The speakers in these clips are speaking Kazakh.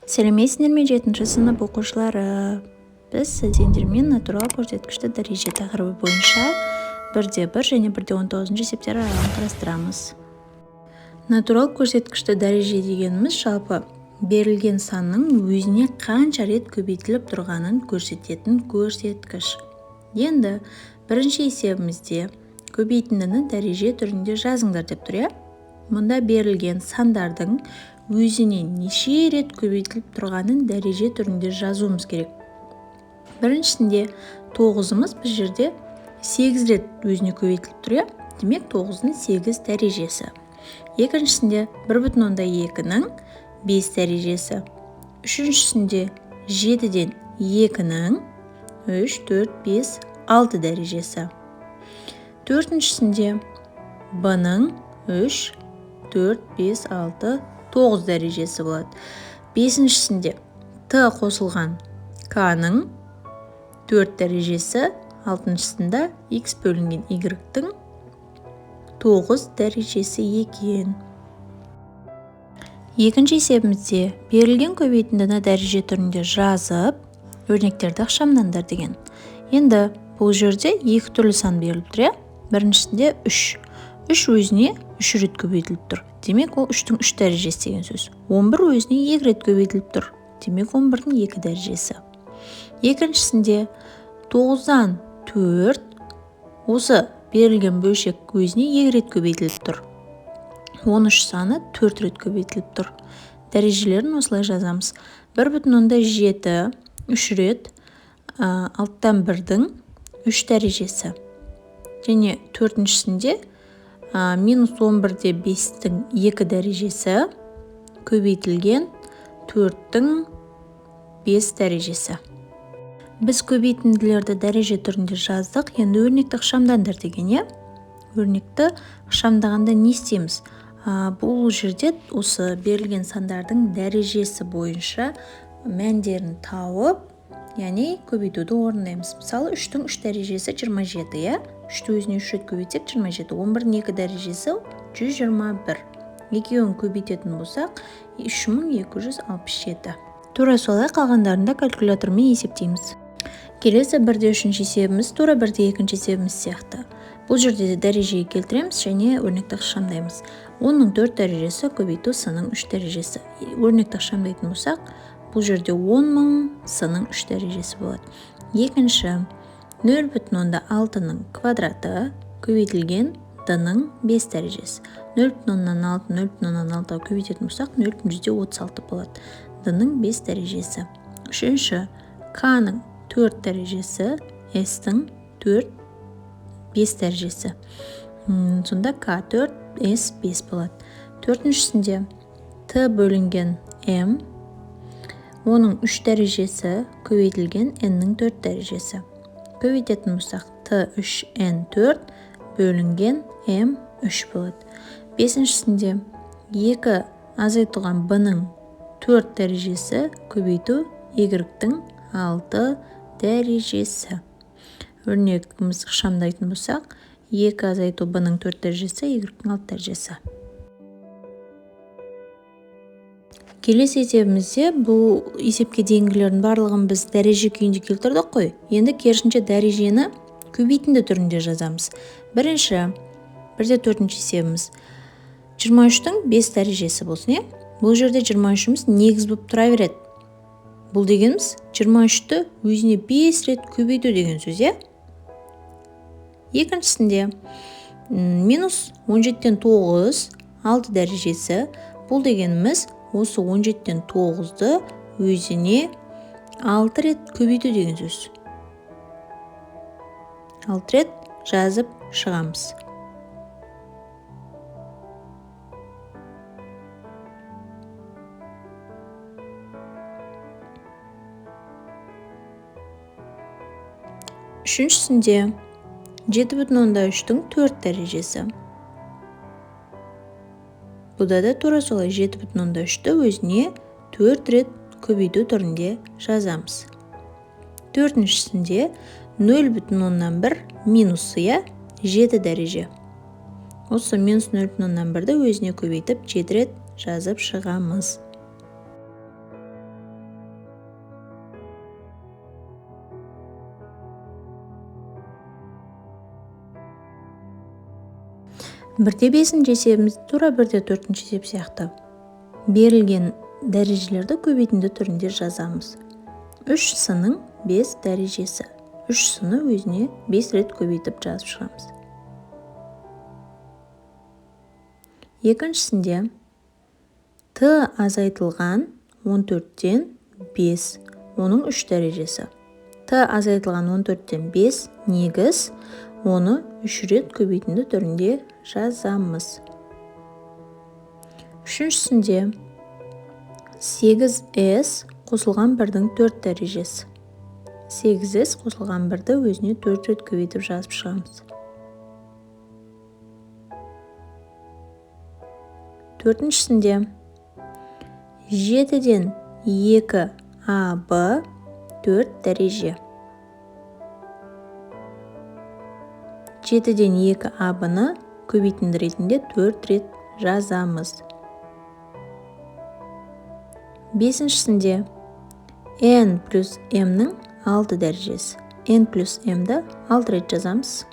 Сәлеметсіңдер ме, жетінші сынып оқушылары! Біз сіздермен натурал көрсеткішті дәреже тақырыбы бойынша 1-1 және 1-19 есептер аралығын қарастырамыз. Натурал көрсеткішті дәреже дегеніміз жалпы берілген санның өзіне қанша рет көбейтіліп тұрғанын көрсететін көрсеткіш. Енді бірінші есебімізде көбейтіндіні дәреже түрінде жазыңдар деп тұр, иә? Мұнда берілген сандардың өзіне неше рет көбейтіліп тұрғанын дәреже түрінде жазуымыз керек. Біріншісінде 9-ымыз бұл жерде 8 рет өзіне көбейтіліп тұр, иә? Демек 9-ның 8 дәрежесі. Екіншісінде 1,2-нің 5 дәрежесі. Үшіншісінде 7-ден 2-нің 3, 4, 5, 6 дәрежесі. Төртіншісінде b-ның 3, 4, 5, 6, 9 дәрежесі болады. Бесіншісінде т қосылған к-ның 4 дәрежесі, алтыншысында x бөлінген y-тің 9 дәрежесі екен. Екінші есебімізде берілген көбейтіндіні дәреже түрінде жазып, өрнектерді ықшамдаңдар деген. Енді бұл жерде екі түрлі сан беріліп тұр, иә? Біріншісінде 3. 3 өзіне 3 рет көбейтіліп тұр. Демек, ол 3-тің 3 дәрежесі деген сөз. 11 өзіне 2 рет көбейтіліп тұр. Демек, 11-дің 2 дәрежесі. Екіншісінде 9-дан 4 осы берілген бөлшек өзіне 2 рет көбейтіліп тұр. 13 саны 4 рет көбейтіліп тұр. Дәрежелерін осылай жазамыз. 1,7 3 рет, 6-тан 1-дің 3 дәрежесі. Және төртіншісінде минус 11-де 5-тің 2 дәрежесі көбейтілген 4-тің 5 дәрежесі. Біз көбейтінділерді дәреже түрінде жаздық. Енді өрнекті ықшамдаңдар деген, иә? Өрнекті ықшамдағанда не істейміз? Бұл жерде осы берілген сандардың дәрежесі бойынша мәндерін тауып, яғни көбейтуді орындаймыз. Мысалы, 3-тің 3 дәрежесі 27, иә? 3-ті өзіне 3 рет көбейтсек 27, 11-дің 2 дәрежесі 121. Екеуін көбейтетін болсақ, 3267. Тура солай қалғандарын да калькулятормен есептейміз. Келесі 1-3 есебіміз тура 1-2 есебіміз сияқты. Бұл жерде де дәрежеге келтіреміз және өрнекті ықшамдаймыз. 10-ның 4 дәрежесі көбейту с-ның 3 дәрежесі. Өрнекті ықшамдайтын болсақ, бұл жерде 10.000 с-ның 3 дәрежесі болады. Екінші, 0,6-ның квадраты көбейтілген d-ның 5 дәрежесі. 0,6 0,6-ға көбейтетін болсақ, 0,36 болады. D-ның 5 дәрежесі. Үшінші, k-ның 4 дәрежесі, s-тің 4 5 дәрежесі. Сонда k 4, s 5 болады. Төртіншісінде t бөлінген m, оның 3 дәрежесі көбейтілген n-нің 4 дәрежесі. Көбейтетін болсақ, t 3 n 4 бөлінген m 3 болады. Бесіншісінде 2 азайтылған b-ның 4 дәрежесі көбейту y-тің 6 дәрежесі. Өрнегіміз ықшамдайтын болсақ, 2 азайту b-ның 4 дәрежесі, y-тің 6 дәрежесі. Келесі есебімізде бұл есепке дейінгілердің барлығын біз дәреже күйінде келтірдік қой. Енді керісінше дәрежені көбейтінді түрінде жазамыз. Бірінші, 1-4 есебіміз 23-тің 5 дәрежесі болсын, иә? Бұл жерде 23-іміз негіз болып тұра береді. Бұл дегеніміз 23-ті өзіне 5 рет көбейту деген сөз, иә? Екіншісінде минус 17-тен 9, 6 дәрежесі. Бұл дегеніміз осы 17-тен 9-ды өзіне 6 рет көбейту деген сөз. 6 рет жазып шығамыз. Үшіншісінде 7,3-тің 4 дәрежесі. Бұда да тура солай 7,3-ті өзіне 4 рет көбейту түрінде жазамыз. Төртіншісінде 0,1 минусы, иә, 7 дәреже. Осы минус 0,1-ді өзіне көбейтіп 7 рет жазып шығамыз. Бірде бесінші есебіміз тура бірде төртінші есеп сияқты. Берілген дәрежелерді көбейтінді түрінде жазамыз. 3 с-ның 5 дәрежесі. 3 с-ны өзіне 5 рет көбейтіп жазып шығамыз. Екіншісінде т азайтылған 14-тен 5, оның 3 дәрежесі. Т азайтылған 14-тен 5 негіз, оны 3 рет көбейтінді түрінде жазамыз. Үшіншісінде 8s қосылған 1-дің 4 дәрежесі. 8s қосылған 1-ді өзіне 4 рет көбейтіп жазып шығамыз. Төртіншісінде 7-ден 2 аб 4 дәреже. 7-ден 2 аб-ны көбейтінді ретінде 4 рет жазамыз. Бесіншісінде n плюс m-нің 6 дәрежесі. N плюс m-ді 6 рет жазамыз.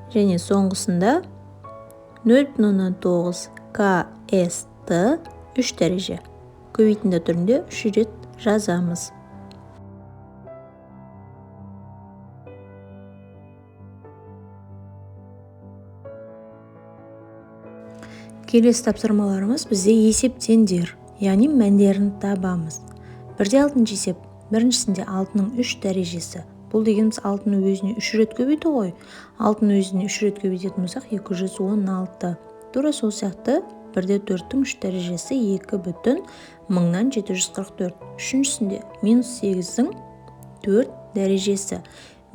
Және соңғысында 0,9 КСТ 3 дәреже. Көбейтінді түрінде 3 рет жазамыз. Келесі тапсырмаларымыз бізде есептендер, яғни мәндерін табамыз. Бірде алтыншы есеп. Біріншісінде 6-ның 3 дәрежесі. Бұл дегеніміз 6-ны өзіне 3 рет көбейту ғой. 6-ны өзіне 3 рет көбейтетін болсақ 216. Тура сол сияқты бірде 4-тің 3 дәрежесі 2,744. Үшіншісінде минус 8-дің 4 дәрежесі.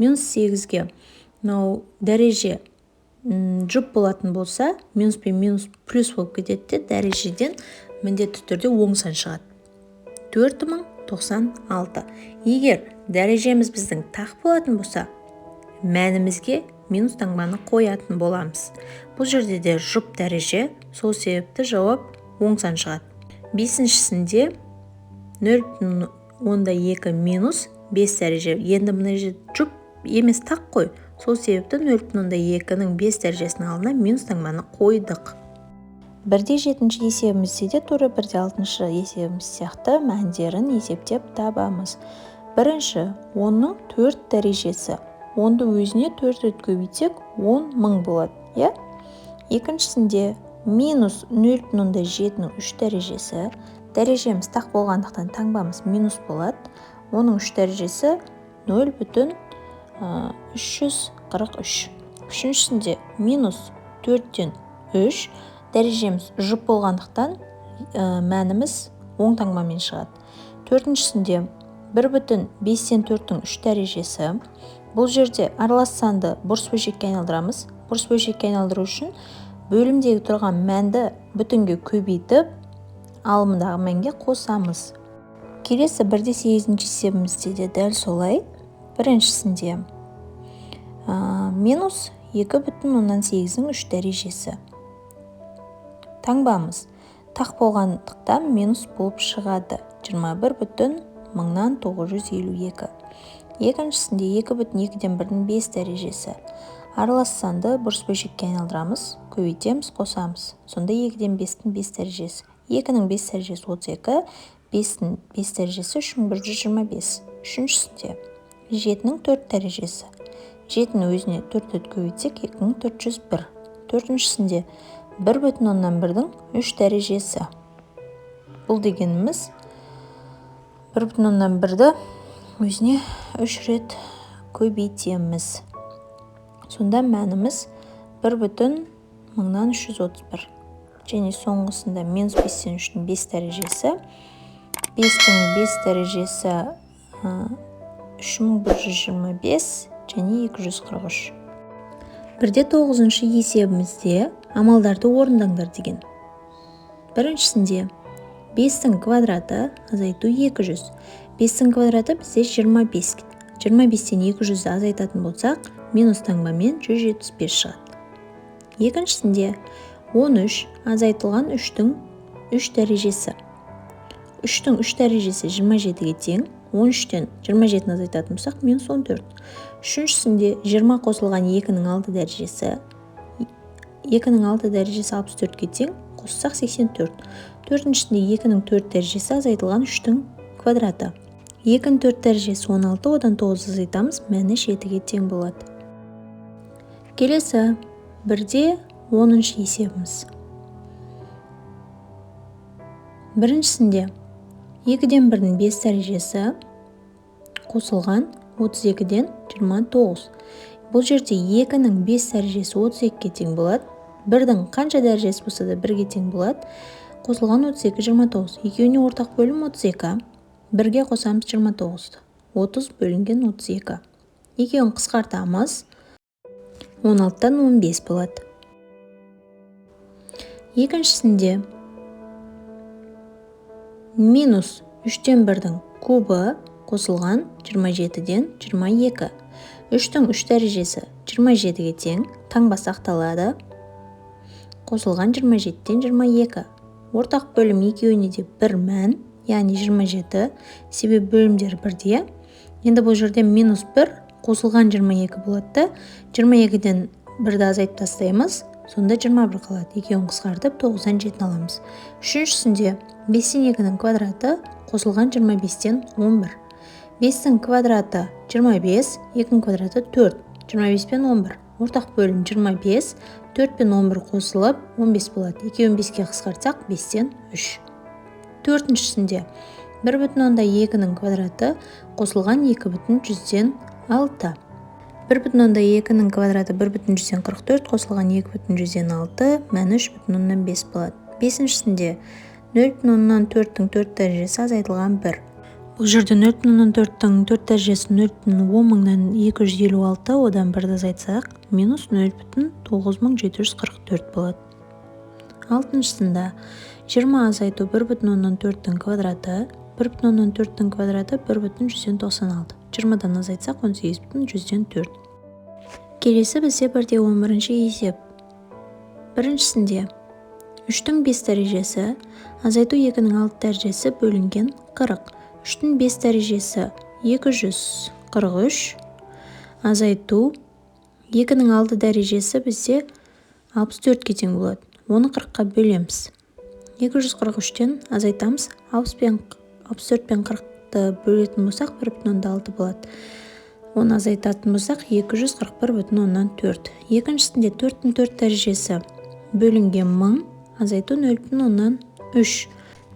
Минус 8-ге мынау дәреже жұп болатын болса, минус пен минус плюс болып кетеді де, дәрежеден міндетті түрде оң сан шығады. 4096. Егер дәрежеміз біздің тақ болатын болса, мәнімізге минус таңбаны қоятын боламыз. Бұл жерде де жұп дәреже, сол себепті жауап оң сан шығады. Бесіншісінде 0,2 минус 5 дәреже. Енді мына жерде жұп емес тақ қой. Сол себепті 0,2-нің 5 дәрежесінің алдына минус таңбаны қойдық. Бірде жетінші есебімізде де тура бірде алтыншы есебіміз сияқты мәндерін есептеп табамыз. Бірінші, 10-ның 4 дәрежесі. 10-ды өзіне 4 рет көбейтсек, 10 мың болады, иә? Екіншісінде минус 0,7-нің 3 дәрежесі. Дәрежеміз тақ болғандықтан таңбамыз минус болады. Оның 3 дәрежесі 0,343. Үшіншісінде минус 4-тен 3. Дәрежеміз жұп болғандықтан мәніміз оң таңбамен шығады. Төртіншісінде 1,5-тен 4-тің 3 дәрежесі. Бұл жерде аралас санды бұрыс бөлшекке айналдырамыз. Бұрыс бөлшекке айналдыру үшін бөлімдегі тұрған мәнді бүтінге көбейтіп, алымындағы мәнге қосамыз. Келесі 1-8 есебімізде де дәл солай. Біріншісінде минус 2,8-нің 3 дәрежесі. Таңбамыз тақ болғандықтан минус болып шығады. 21,952. Екіншісінде 2,2-ден 1-дің 5 дәрежесі. Аралас санды бұрыс бөлшекке айналдырамыз, көбейтеміз, қосамыз. Сонда 2-ден 5-тің 5 дәрежесі. 2-нің 5 дәрежесі 32, 5-тің 5 дәрежесі 3125. Үшіншісінде 7-нің 4 дәрежесі. 7-ні өзіне 4 рет көбейтсек, 2401. Төртіншісінде 1,1-дің 3 дәрежесі. Бұл дегеніміз 1,1-ді өзіне 3 рет көбейтеміз. Сонда мәніміз 1,331. Және соңғысында минус 5-тен 3-тің 5 дәрежесі. 5-тің 5 дәрежесі 3125 және 243. Бірде 9-шы есебімізде амалдарды орындаңдар деген. Біріншісінде 5-тің квадраты азайту 200. 5-тің квадраты бізде 25. 25-тен 200-ді азайтатын болсақ, минус таңбамен 175 шығады. Екіншісінде 13 азайтылған 3-тің 3 дәрежесі. 3-тің 3 дәрежесі 27-ге тең, 13-тен 27-ні азайтатын болсақ, минус 14. Үшіншісінде 20 қосылған 2-нің 6 дәрежесі, 2-нің 6 дәрежесі 64-ке тең, қоссақ 84. Төртіншісінде 2-нің 4 дәрежесі азайтылған 3-тің квадраты. 2-нің 4 дәрежесі 16, одан 9 азайтамыз, мәні 7-ге тең болады. Келесі 1-де 10-шы есебіміз. Біріншісінде 2-ден 1-дің 5 дәрежесі қосылған 32-ден 29. Бұл жерде 2-нің 5 дәрежесі 32-ге тең болады. 1-дің қанша дәрежесі болса да 1-ге тең болады. Қосылған 32, 29. Екеуіне ортақ бөлім 32. 1-ге қосамыз 29-ды. 30 бөлінген 32. Екеуін қысқартамыз. 16-тан 15 болады. Екіншісінде минус 3-тен 1-дің кубы қосылған 27-ден 22. 3-тің 3 дәрежесі 27-ге тең, таңба сақталады. Қосылған 27-ден 22. Ортақ бөлім екеуіне де бір мән, яғни 27, себебі бөлімдері бірдей. Енді бұл жерде минус 1 қосылған 22 болады да, 22-ден 1-ді азайтып тастаймыз, сонда 21 қалады. Екеуін қысқартып 9-дан 7-ні аламыз. Үшіншісінде 5-тен 2-нің квадраты қосылған 25-тен 11. 5-тің квадраты 25, 2-нің квадраты 4. 25 пен 11. Ортақ бөлім 25, 4 пен 11 қосылып 15 болады. Екеуін 5-ке қысқартсақ 5-тен 3. Төртіншісінде 1,2-нің квадраты қосылған 2,6. 1,2-нің квадраты 1,44 қосылған 2,6, мәні 3,5 болады. Бесіншісінде 0,4-тің 4 дәрежесі азайтылған 1. Бұл жерде 0,4-тің 4 дәрежесі 0,10256, одан 1-ді азайтсақ, минус 0,9744 болады. Алтыншысында 20 азайту 1,4-тің квадраты, 1,4-тің квадраты 1,196. 20-дан азайтсақ 18,4. Келесі бізде 1-11 есеп. Біріншісінде 3-тің 5 дәрежесі азайту 2-нің 6 дәрежесі бөлінген 40. 3-тің 5 дәрежесі 243 азайту 2-нің 6 дәрежесі бізде 64-ке тең болады. Оны 40-қа бөлеміз. 243-тен азайтамыз. 64 пен 40-ты бөлетін болсақ 1,6 болады. Оны азайтатын болсақ 241,4. Екіншісінде 4-тің 4 дәрежесі бөлінген 1000 азайту 0,3.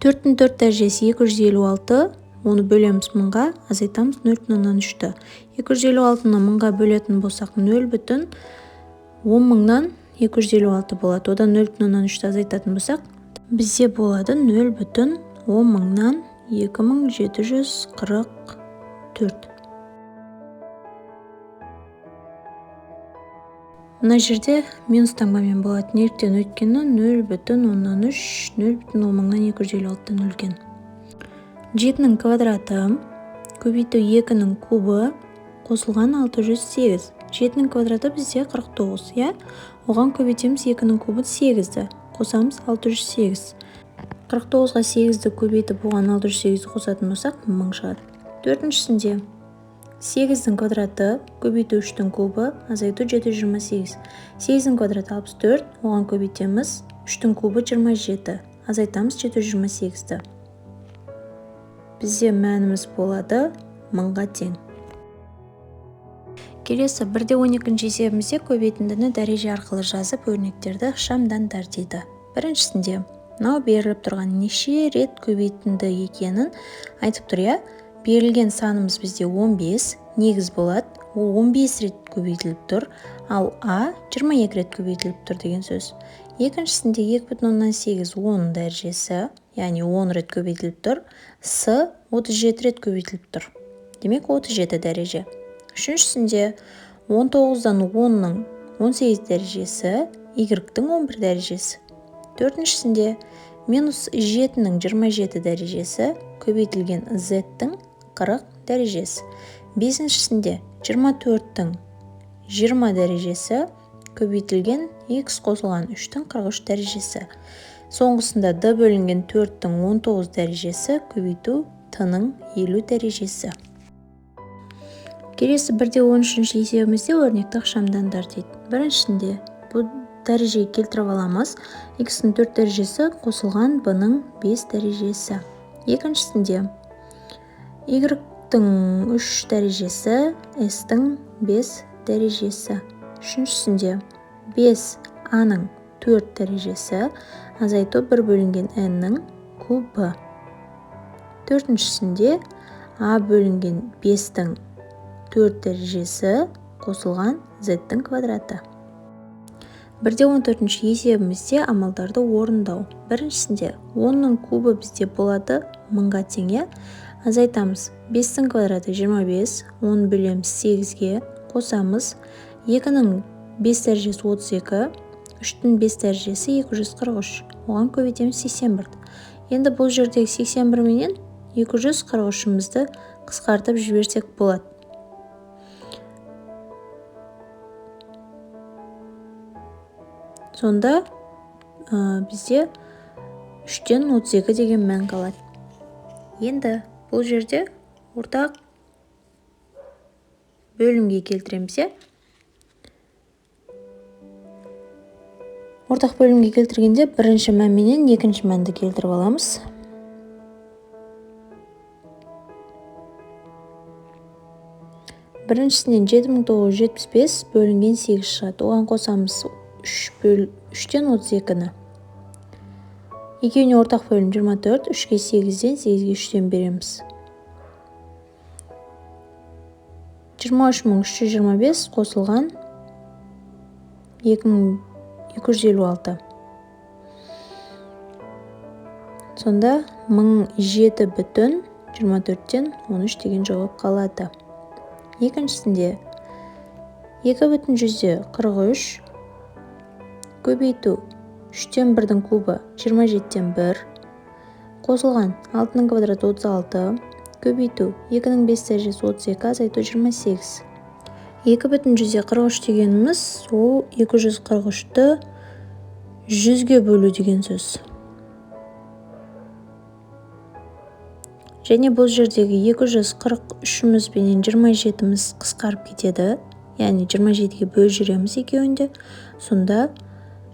4-тің 4 дәрежесі 256, оны бөлеміз 1000-ға, азайтамыз 0,3-ті. 256-ны 1000-ға бөлетін болсақ 0,10256 болады. Одан 0,3-ті азайтатын болсақ, бізде болады 0,10244. Мына жерде минус таңбамен болады. Неліктен? Өйткені 0,3 0,10256-дан үлкен. 7-нің квадраты көбейту 2-нің кубы қосылған 608. 7-нің квадраты бізде 49, иә? Оған көбейтеміз 2-нің кубы 8-ді. Қосамыз 608. 49-ға 8-ді көбейтіп, оған 608-ді қосатын болсақ, 1000 шығады. Төртіншісінде 8-дің квадраты көбейту 3-тің кубы азайту 728. 8-дің квадраты 64, оған көбейтеміз 3-тің кубы 27, азайтамыз 728-ді. Бізде мәніміз болады 1000-ға тең. Келесі 1-12 есебімізде көбейтіндіні дәреже арқылы жазып өрнектерді ықшамдандар дейді. Біріншісінде мынау беріліп тұрған неше рет көбейтінді екенін айтып тұр, иә? Берілген санымыз бізде 15, негіз болады. Ол 15 рет көбейтіліп тұр, ал А 22 рет көбейтіліп тұр деген сөз. Екіншісінде 2,8 10 дәрежесі, яғни 10 рет көбейтіліп тұр, С 37 рет көбейтіліп тұр. Демек 37 дәреже. Үшіншісінде 19-дан 10-ның 18 дәрежесі, Y-тің 11 дәрежесі. Төртіншісінде минус 7-нің 27 дәрежесі көбейтілген Z-тің 40 дәрежесі. Бесіншісінде 24-тің 20 дәрежесі көбейтілген X қосылған 3-тің 43 дәрежесі. Соңғысында d бөлінген 4-тің 19 дәрежесі көбейту t-ның 50 дәрежесі. Келесі 1-13 есебімізде өрнекті ықшамдандар дейді. Біріншісінде бұл дәрежеге келтіріп аламыз. X-ның 4 дәрежесі қосылған b-ның 5 дәрежесі. Екіншісінде y-тің 3 дәрежесі, s-тің 5 дәрежесі. Үшіншісінде 5 a-ның 4 дәрежесі азайту 1 бөлінген n-нің кубы. Төртіншісінде а бөлінген 5-тің 4 дәрежесі қосылған z-тің квадраты. 1-14 есебімізде амалдарды орындау. Біріншісінде 10-ның кубы бізде болады 1000-ға тең, азайтамыз 5-тің квадраты 25, 10 бөлеміз 8-ге, қосамыз 2-ның 5 дәрежесі 32, 3-тің 5 дәрежесі 243, оған көбейтеміз 81. Енді бұл жердегі 81 менен 243-імізді қысқартып жіберсек болады. Сонда бізде 3-тен 32 деген мән қалады. Енді бұл жерде ортақ бөлімге келтіреміз. Ортақ бөлімге келтіргенде бірінші мән менен екінші мәнді келтіріп аламыз. Біріншісінен 7975 бөлінген 8 шығады. Оған қосамыз 3-тен 32-ні. Екеуіне ортақ бөлім 24, 3-ге 8-ден, 8-ге 3-тен береміз. 23325 қосылған 2256. Сонда 1007,24-тен 13 деген жауап қалады. Екіншісінде 2,43 көбейту 3-тен 1-дің кубы 27-тен 1 қосылған 6-ның квадраты 36 көбейту 2-ның 5 дәрежесі 32 азайту 28. 2,43 дегеніміз ол 243-ті 100-ге бөлу деген сөз. Және бұл жердегі 243-іміз бенен 27-міз қысқарып кетеді. Яғни 27-ге бөліп жүреміз екеуінде. Сонда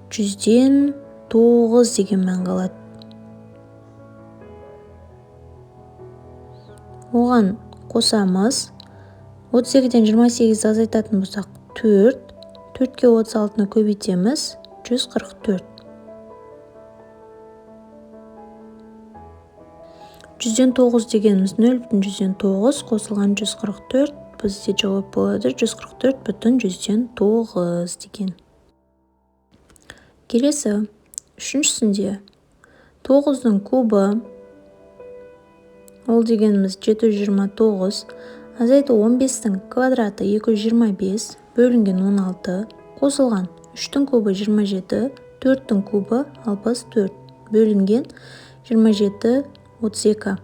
100-ден 9 деген мән қалады. Оған қосамыз 32-ден 28-ді азайтатын болсақ 4, 4-ке 36-ны көбейтеміз 144. 100-ден 9 дегеніміз 0,9 қосылған 144, бізде жауап болады 144,9 деген. Келесі үшіншісінде 9-ның кубы, ол дегеніміз 729, азайту 15-тің квадраты 225, бөлінген 16, қосылған 3-тің кубы 27, 4-тің кубы 64, бөлінген 27, 32.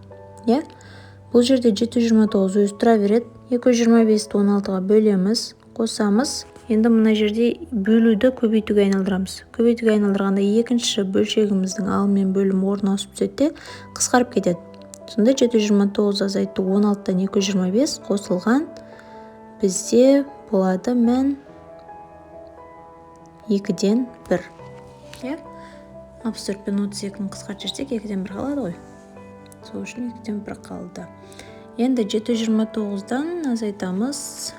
Бұл жерде 729 өзі тұра береді. 225-ті 16-ға бөлеміз, қосамыз. Енді мына жерде бөлуді көбейтуге айналдырамыз. Көбейтуге айналдырғанда екінші бөлшегіміздің алым мен бөлімі орын ауысып түседі де қысқарып кетеді. Сонда 729 азайту 16-тан 225 қосылған бізде болады мән 2-ден 1. 64 пен 32-ні қысқартып жіберсек 2-ден 1 қалады ғой. Сол үшін 2-ден 1 қалды. Енді 729-дан азайтамыз.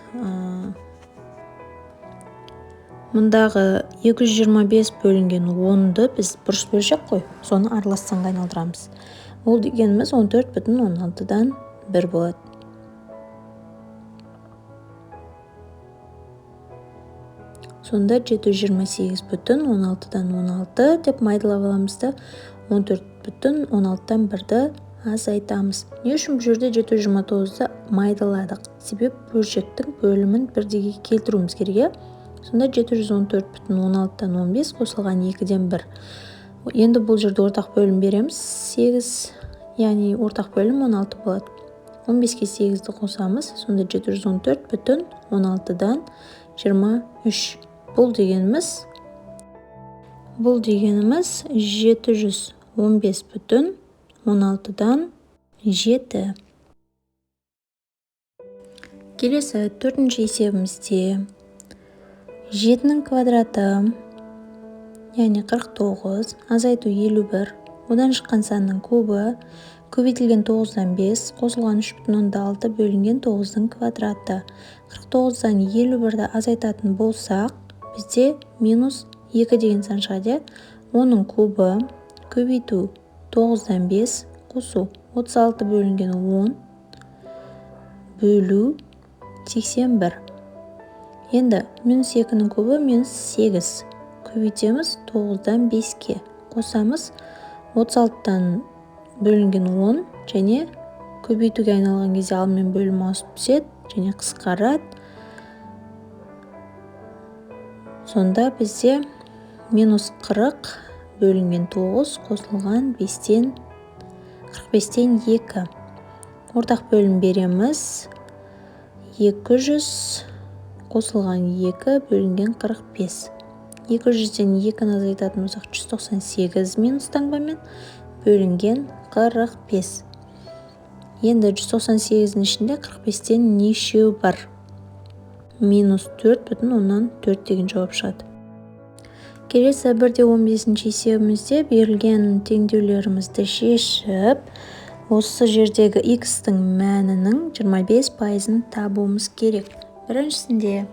Мұндағы 225 бөлінген 10-ды біз бұрыш бөлшек қой, соны аралас санға айналдырамыз. Ол дегеніміз 14,16-дан 1 болады. Сонда 728,16-дан 16 деп майдалап аламыз да 14,16-дан 1-ді азайтамыз. Не үшін бұл жерде 729-ды майдаладық? Себеп бөлшектің бөлімін бірдейге келтіруіміз керек. Сонда 714,16-дан 15 қосылған 2-ден 1. Енді бұл жерде ортақ бөлім береміз. 8, яғни ортақ бөлім 16 болады. 15-ке 8-ді қосамыз. Сонда 714,16-дан 23. Бұл дегеніміз Бұл дегеніміз 715,16-дан 7. Келесі төртінші есебімізде 7-нің квадраты, яғни 49, азайту 51, одан шыққан санның кубы, көбейтілген 9-дан 5, қосылған 3,6 бөлінген 9-ның квадраты. 49-дан 51-ді азайтатын болсақ, бізде минус 2 деген сан шығады. Оның кубы көбейту 9-дан 5 қосу 36 бөлінген 10 бөлу 81. Енді минус 2-нің кубы минус 8. Көбейтеміз 9-дан 5-ке. Қосамыз 36-тан бөлінген 10 және көбейтуге айналған кезде алдымен бөлім ауысып түседі және қысқарады. Сонда бізде минус 40 бөлінген 9 қосылған 45-тен 2. Ортақ бөлім береміз. 200 қосылған 2 бөлінген 45. 200-ден 2-ні азайтатын болсақ 198 минус таңбамен бөлінген 45. Енді 198-дің ішінде 45-тен нешеу бар? Минус 4,4 деген жауап шығады. Келесі 1-15 есебімізде берілген теңдеулерімізді шешіп, осы жердегі x-тің мәнінің 25%-ын табуымыз керек. Біріншісінде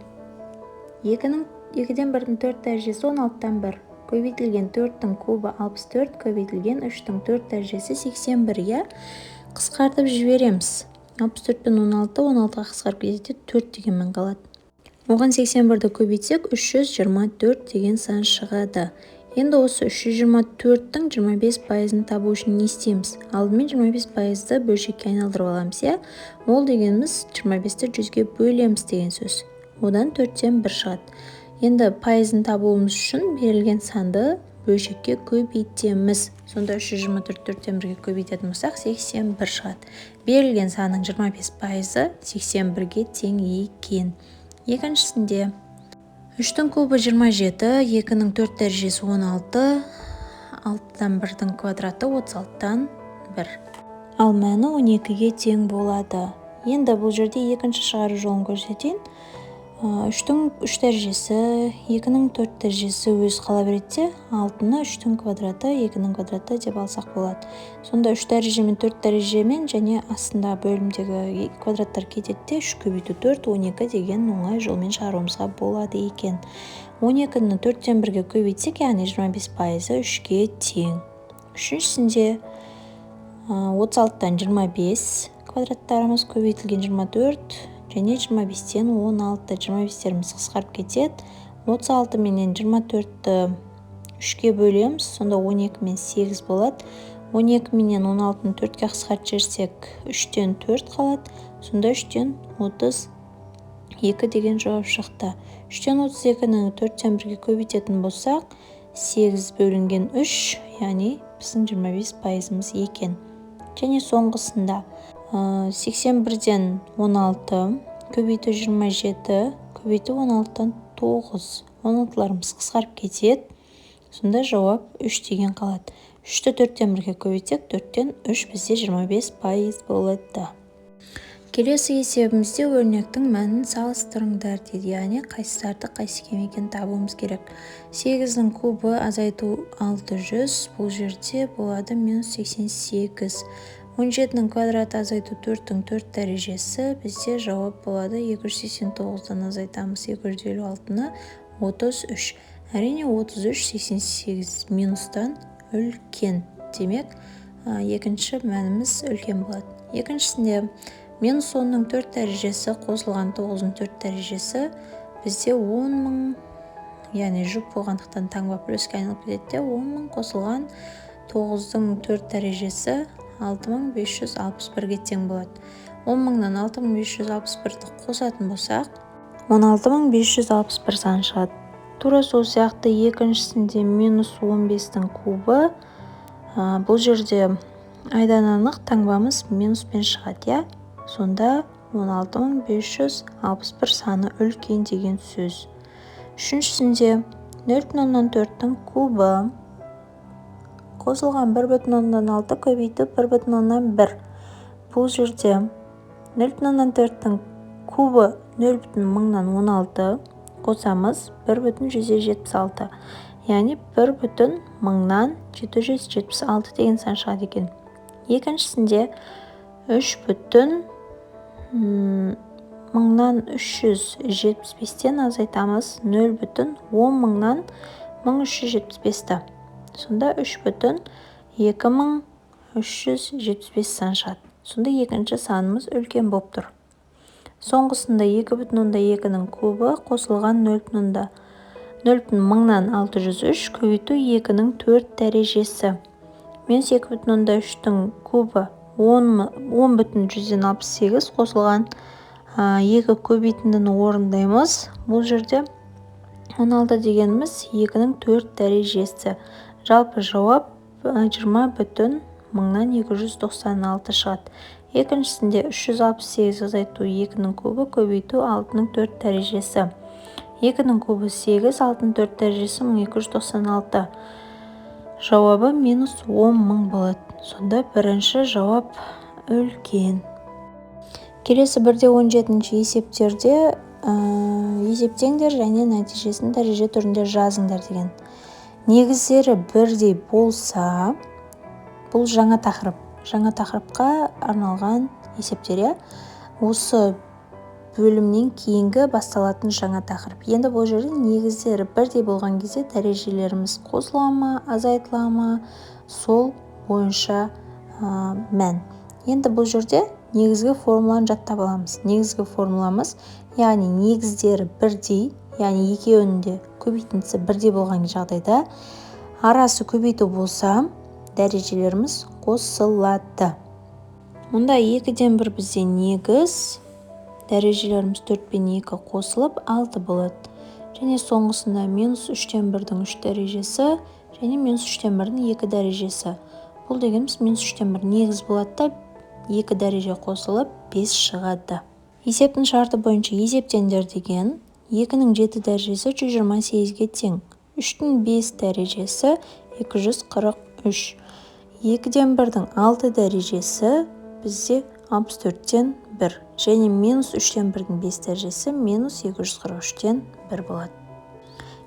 2-ден 1-дің 4 дәрежесі 16-тан 1, көбейтілген 4-тің кубы 64, көбейтілген 3-тің 4 дәрежесі 81, иә? Қысқартып жібереміз. 64 пен 16, 16-ға қысқарып кетеді, 4 деген мән қалады. Оған 81-ді көбейтсек 324 деген сан шығады. Енді осы 324-тің 25%-ын табу үшін не істейміз? Алдымен 25%-ды бөлшекке айналдырып аламыз, иә? Ол дегеніміз 25-ті 100-ге бөлеміз деген сөз. Одан 4-тен 1 шығады. Енді пайызын табуымыз үшін берілген санды бөлшекке көбейтеміз. Сонда 324 4-тен 1-ге көбейтетін болсақ 81 шығады. Берілген санның 25%-ы 81-ге тең екен. Екіншісінде 3-тің кубы 27, 2-нің 4 дәрежесі 16, 6-дан 1-дің квадраты 36-дан 1. Ал мәні 12-ге тең болады. Енді бұл жерде екінші шығару жолын көрсетейін. 3-тің 3 дәрежесі, 2-нің 4 дәрежесі өз қала береді де, 6-ны 3-тің квадраты, 2-нің квадраты деп алсақ болады. Сонда 3 дәрежемен 4 дәрежемен және астында бөлімдегі квадраттар кетеді де, 3 көбейту 4, 12 деген оңай жолмен шығаруымызға болады екен. 12-ні 4-тен 1-ге көбейтсек, яғни 25%-ы 3-ге тең. Үшіншісінде 36-тан 25 квадраттарымыз көбейтілген 24, және 25-тен 16, 25-теріміз қысқарып кетеді. 36 менен 24-ті 3-ке бөлеміз, сонда 12 мен 8 болады. 12 менен 16-ны 4-ке қысқартып жіберсек, 3-тен 4 қалады. Сонда 3-тен 32 деген жауап шықты. 3-тен 32-ні 4-тен 1-ге көбейтетін болсақ, 8 бөлінген 3, яғни біздің 25%-ымыз екен. Және соңғысында 81-ден 16, көбейту 27, көбейту 16-тан 9. 16-ларымыз қысқарып кетеді. Сонда жауап 3 деген қалады. 3-ті 4-тен 1-ге көбейтсек, 4-тен 3 бізде 25% болады. Келесі есебімізде өрнектің мәнін салыстырыңдар дейді, яғни қайсысы артық, қайсысы кем екенін табуымыз керек. 8-дің кубы азайту 600, бұл жерде болады минус 88. 17-нің квадраты азайту 4-тің 4 дәрежесі, бізде жауап болады 289-дан азайтамыз 256-ны 33. Әрине 33 88 минустан үлкен, демек екінші мәніміз үлкен болады. Екіншісінде минус 10-ның 4 дәрежесі қосылған 9-ның 4 дәрежесі бізде 10.000, яғни жұп болғандықтан таңба плюске айналып кетеді де, 10.000 қосылған 9-ның 4 дәрежесі 6561-ге тең болады. 10.000-нан 6561-ді қосатын болсақ, 16561 сан шығады. Тура сол сияқты екіншісінде минус 15-тің кубы, бұл жерде айдан анық таңбамыз минуспен шығады, иә? Сонда 16561 саны үлкен деген сөз. Үшіншісінде 0,4-тің кубы қосылған 1,6 көбейту 1,1. Бұл жерде 0,4-тің кубы 0,1016 қосамыз 1,176, яғни 1,776 деген сан шығады екен. Екіншісінде 3,375-тен азайтамыз 0,10375-ті. Сонда 3,2375 сан шығады. Сонда екінші санымыз үлкен болып тұр. Соңғысында 2,2-нің кубы қосылған 0,0603 көбейту 2-нің 4 дәрежесі. Минус 2,3-тің кубы 10,68 қосылған 2 көбейтіндіні орындаймыз. Бұл жерде 16 дегеніміз 2-нің 4 дәрежесі. Жалпы жауап 20,296 шығады. Екіншісінде 368 азайту 2-нің кубы көбейту 6-ның 4 дәрежесі. 2-нің кубы 8, 6-ның 4 дәрежесі 1296. Жауабы минус 10 000 болады. Сонда бірінші жауап үлкен. Келесі 1-17 есептерде есептеңдер және нәтижесін дәреже түрінде жазыңдар деген. Негіздері бірдей болса, бұл жаңа тақырып. Жаңа тақырыпқа арналған есептер, иә? Осы бөлімнен кейінгі басталатын жаңа тақырып. Енді бұл жерде негіздері бірдей болған кезде дәрежелеріміз қосыла ма, азайтыла ма, сол бойынша мән. Енді бұл жерде негізгі формуланы жаттап аламыз. Негізгі формуламыз, яғни негіздері бірдей, яғни екеуінің де көбейтіндісі бірдей болған жағдайда арасы көбейту болса, дәрежелеріміз қосылады. Мұнда 2-ден 1 бізде негіз, дәрежелеріміз 4 пен 2 қосылып 6 болады. Және соңғысында минус 3-тен 1-дің 3 дәрежесі және минус 3-тен 1-дің 2 дәрежесі. Бұл дегеніміз минус 3-тен 1 негіз болады да, 2 дәреже қосылып 5 шығады. Есептің шарты бойынша есептеңдер деген 2-нің 7 дәрежесі 128-ге тең. 3-тің 5 дәрежесі 243. 2-ден 1-дің 6 дәрежесі бізде 64-тен 1. Және минус 3-тен 1-дің 5 дәрежесі минус 243-тен 1 болады.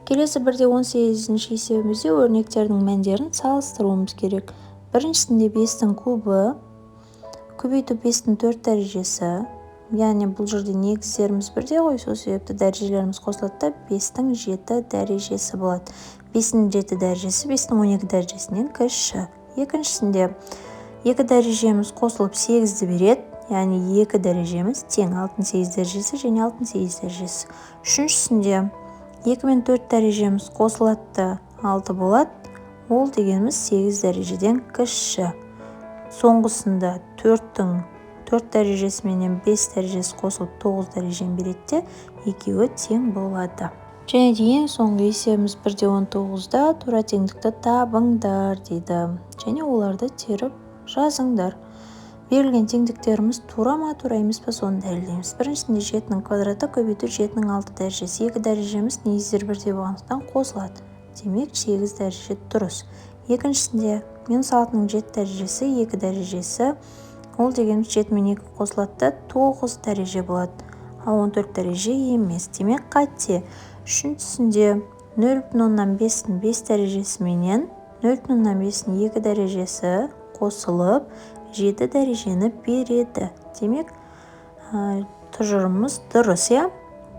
Келесі 1-18 есебімізде өрнектердің мәндерін салыстыруымыз керек. Біріншісінде 5-тің кубы көбейту 5-тің 4 дәрежесі, яғни бұл жерде негіздеріміз бірдей ғой, сол себепті дәрежелеріміз қосылады да 5-тің 7 дәрежесі болады. 5-тің 7 дәрежесі 5-тің 12 дәрежесінен кіші. Екіншісінде 2 дәрежеміз қосылып 8-ді береді, яғни 2 дәрежеміз тең 6-ның 8 дәрежесі және 6-ның 8 дәрежесі. Үшіншісінде 2 мен 4 дәрежеміз қосылады да 6 болады, ол дегеніміз 8 дәрежеден кіші. Соңғысында 4-тің 4 дәрежесі менен 5 дәрежесі қосылып 9 дәрежені береді де, екеуі тең болады. Және де ең соңғы есебіміз 1-19-да тура теңдікті табыңдар дейді. Және оларды теріп жазыңдар. Берілген теңдіктеріміз тура ма, тура емес па, соны дәлелдейміз. Біріншісінде 7-нің квадраты көбейту 7-нің 6 дәрежесі. 2 дәрежеміз негіздер бірдей болғандықтан қосылады. Демек 8 дәреже дұрыс. Екіншісінде минус 6-ның 7 дәрежесі, 2 дәрежесі, ол дегеніміз 7 мен 2 қосылады да 9 дәреже болады. Ал 14 дәреже емес. Демек қате. Үшіншісінде 0,5-тің 5 дәрежесі менен 0,5-тің 2 дәрежесі қосылып 7 дәрежені береді. Демек, тұжырымымыз дұрыс, иә?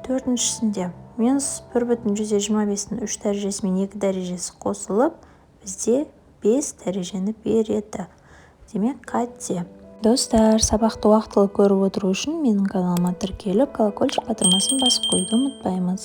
Төртіншісінде минус 1,25-тің 3 дәрежесі мен 2 дәрежесі қосылып бізде 5 дәрежені береді. Демек, қате. Достар, сабақты уақытылы көріп отыру үшін менің каналыма тіркеліп, колокольчик батырмасын басып қоюды ұмытпаймыз.